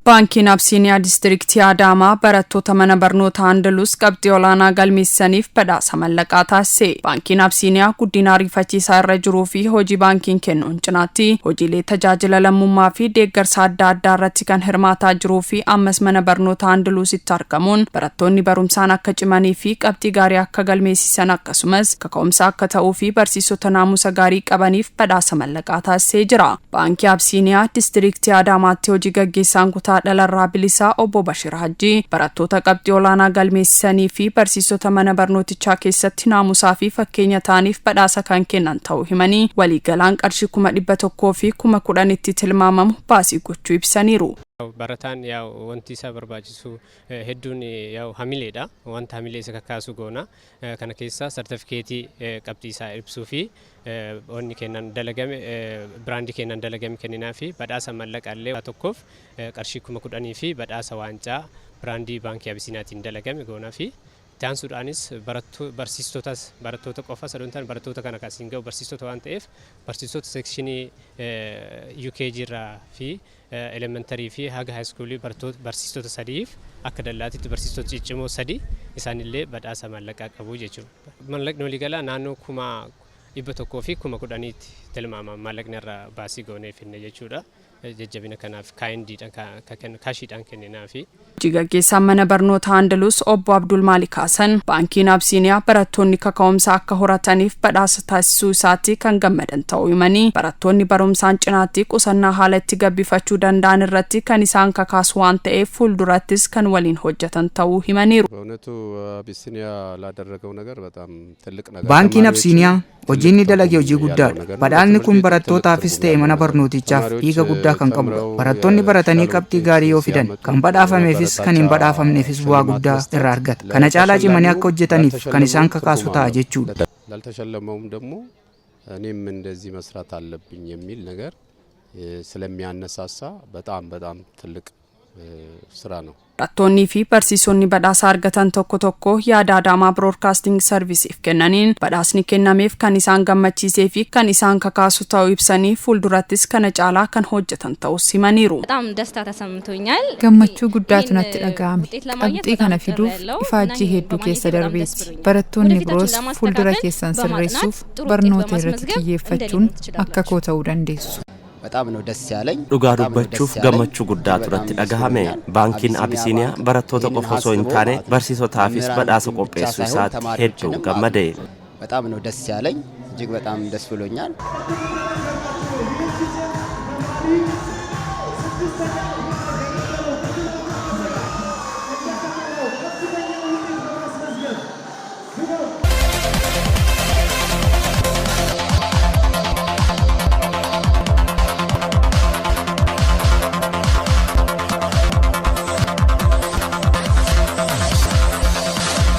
Baankiin Absiiniyaa Diistiriiktii Adaamaa barattoota mana barnoota Andalus qabxii olaanaa galmeessaniif badhaasa mallaqaa taasise. Baankiin Absiiniyaa guddina ariifachiisaa irra jiruu fi hojii baankiin kennuun cinaatti hojiilee tajaajila lammummaa fi deeggarsa adda addaa irratti kan hirmaataa jiruu fi ammas mana barnoota Andalusitti argamuun barattoonni barumsaan akka cimanii fi qabxii gaarii akka galmeessisan, akkasumas kaka'umsa akka ta'uu fi barsiisota naamusa gaarii qabaniif badhaasa mallaqaa taasisee jira. Baankii Absiiniyaa Diistiriiktii Adaamaatti hojii gaggeessaan kutaa dhalarraa bilisaa obbo Bashir Hajjii barattoota qabxii olaanaa galmeessisanii fi barsiisota mana barnootichaa keessatti naamusaa fi fakkeenya ta'aniif badhaasa kan kennan ta'uu himanii, waliigalaan qarshii 110,010tti tilmaamamu baasii gochuu ibsaniiru. Barataan yaa'u wanti isa barbaachisu hedduun yaa'u hamileedha. Wanta hamilee isa kakaasu goona. Kana keessaa sartifikeetii qabxii isaa ibsuu fi wanni kennan dalagame, biraandii kennan dalagame kenninaa fi badhaasa mallaqa illee tokkoof qarshii 10,000 fi badhaasa waancaa biraandii Baankii Abisiinaatiin dalagame goonaa fi itti aansuudhaanis barsiistotas, barattoota qofa osoo hin taane, barattoota kana kan asiin ga'u barsiistota waan ta'eef, barsiistota seekshinii UKG irraa fi elementary fi haga high schoolii barsiistota sadiif, akka dallaatitti barsiistota ciccimoo sadi isaanillee badhaasa maallaqaa qabu jechuudha. Maallaqni waliigalaa naannoo 110,000tti tilmaamama, maallaqni irraa baasii goonee finne jechuudha. Jajjabina kanaaf kindiidhaan, cashiidhaan kenninaafi. Hojii gaggeessaan mana barnoota Andalus obbo Abdul Maalik Hasan Baankiin Absiiniyaa barattoonni kaka'umsa akka horataniif badhaasa taasisuu isaatti kan gammadan ta'uu himanii, barattoonni barumsaan cinaatti qusannaa haala itti gabbifachuu danda'an irratti kan isaan kakaasu waan ta'eef fuuldurattis kan waliin hojjetan ta'uu himaniiru. በእውነቱ አቢሲኒያ ላደረገው ነገር በጣም ትልቅ ነገር። Baankiin Absiiniyaa hojii inni dalage hojii guddaadha. Badhaasni kun barattootaafis ta'e mana barnootichaaf hiika guddaa kan qabudha. Barattoonni baratanii qabxii gaarii yoo fidan, kan badhaafameefis kan hin badhaafamneefis bu'aa guddaa irraa argata. Kana caalaa cimanii akka hojjetaniif kan isaan kakaasu ta'a jechuudha. ላልተሸለመውም ደግሞ እኔም እንደዚህ መስራት አለብኝ የሚል ነገር ስለሚያነሳሳ በጣም በጣም ትልቅ ስራ ነው። Barattoonnii fi barsiisonni badhaasa argatan tokko tokko yaada Adaamaa Broadcasting Serviceiif kennaniin, badhaasni kennameef kan isaan gammachiisee fi kan isaan kakaasu ta'uu ibsanii, fuuldurattis kana caalaa kan hojjetan ta'us himaniiru. በጣም ደስታ ተሰምቶኛል። Gammachuu guddaatu natti dhaga'ame. Qabxii kana fiduuf ifaajjii hedduu keessa darbeetti. Barattoonni biroos fuuldura keessan sirreessuuf barnoota irratti xiyyeeffachuun akka koo ta'uu dandeessu. በጣም ነው ደስ ያለኝ። Dhugaa dubbachuuf gammachuu guddaatu natti dhagahame. Baankiin Abisiiniyaa barattoota qofa osoo hin taane barsiisotaafis badhaasa qopheessuu isaatti hedduu gammade. በጣም ነው ደስ ያለኝ። እጅግ በጣም ደስ ብሎኛል። ስድስተኛ።